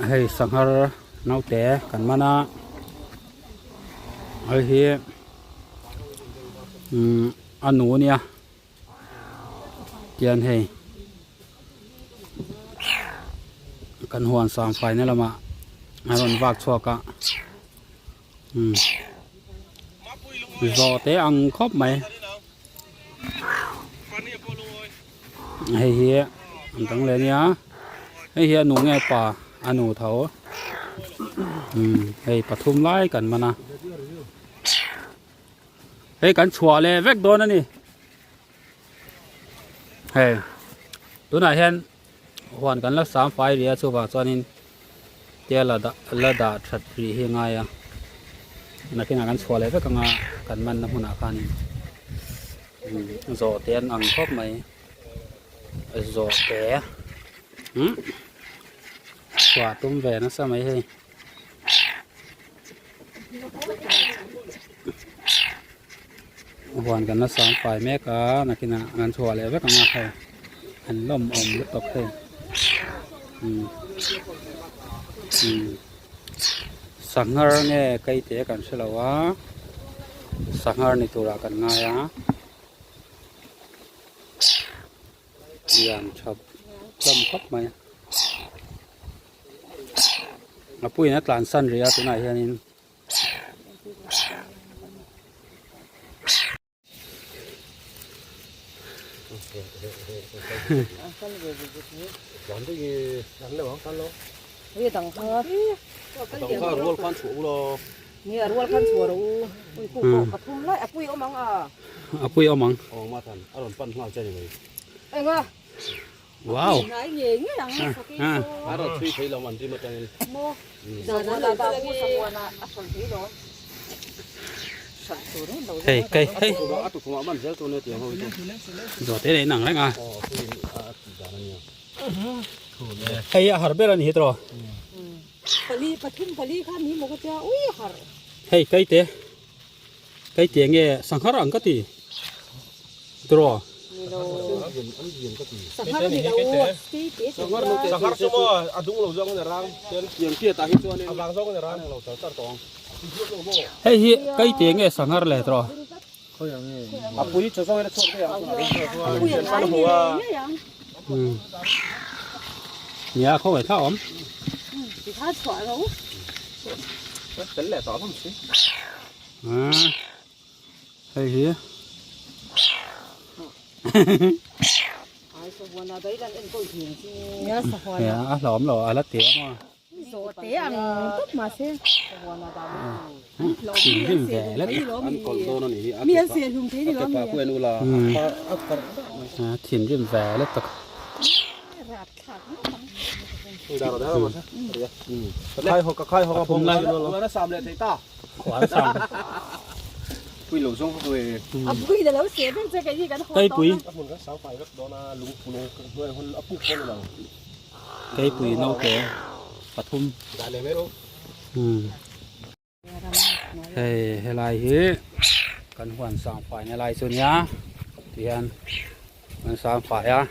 Hei sanghar naute kan man a hei hi umm a nu a nia tian hei kan huan sang faina lamah a rawn vak chhuak a umm zawhte ang khawp mai. Hei hi an dang leh ania hei hi a nu nge pa a nu tho umm hei pathum lai kan man a hei kan chhuah leh vek dawn a ni hei tunah hian huan kan la sam fai rih a chuvang chuanin tia la dah la dah that rih hi a ngai a nakinah kan chhuah leh vek anga kan manna hmunah khanin zawhte an ang khawp mai zawhte umm chhuah tum ve nasa mai hei. Huan kan la sang fai mek a nakinah kan chhuah leh vek ang a hei an lawm awm lutuk hei umm umm sanghar nge keite kan hre lo a sanghar ni turah kan ngai a lian tha hlawm khawp mai a puiin a tlansan rih a tunah hianin. A pui awm ang. Wow. Hei kei hei. Zawh te leh inang reng a. Hei a har ber a ni hi tawh. Hei kei te. Kei te nge sanghar ang ka ti tiraw. Hei hi kei te nge sanghar le tiraw. Nia khawngaih thla awm. Hei hi a hlawm lo a la ti a maw thinrim ve lek thinrim ve lek tak. Keipui Keipui naute pathum hei helai hi kan huan sang faina lai chu nia tihian an sang fai a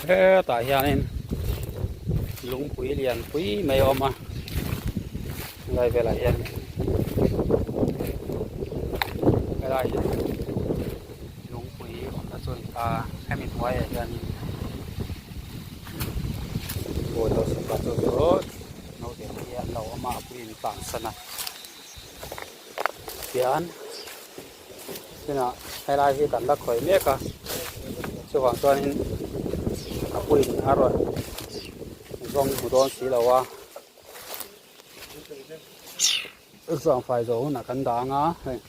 hetah hianin lungpui lian pui mai a awm a helai velah hian helai hi lungpui awmna chu a ni ta hemi hnuaiah hianin bawlhhlawh sawpa chu chu. Naute hi an lo awm a a puiin tlan san a tihian tunah helai hi kan la khawih mek a chuvang chuanin a puiin a rawn zawng hmu dawn si lo a zangfai zawh hunah kan dah ang a hei.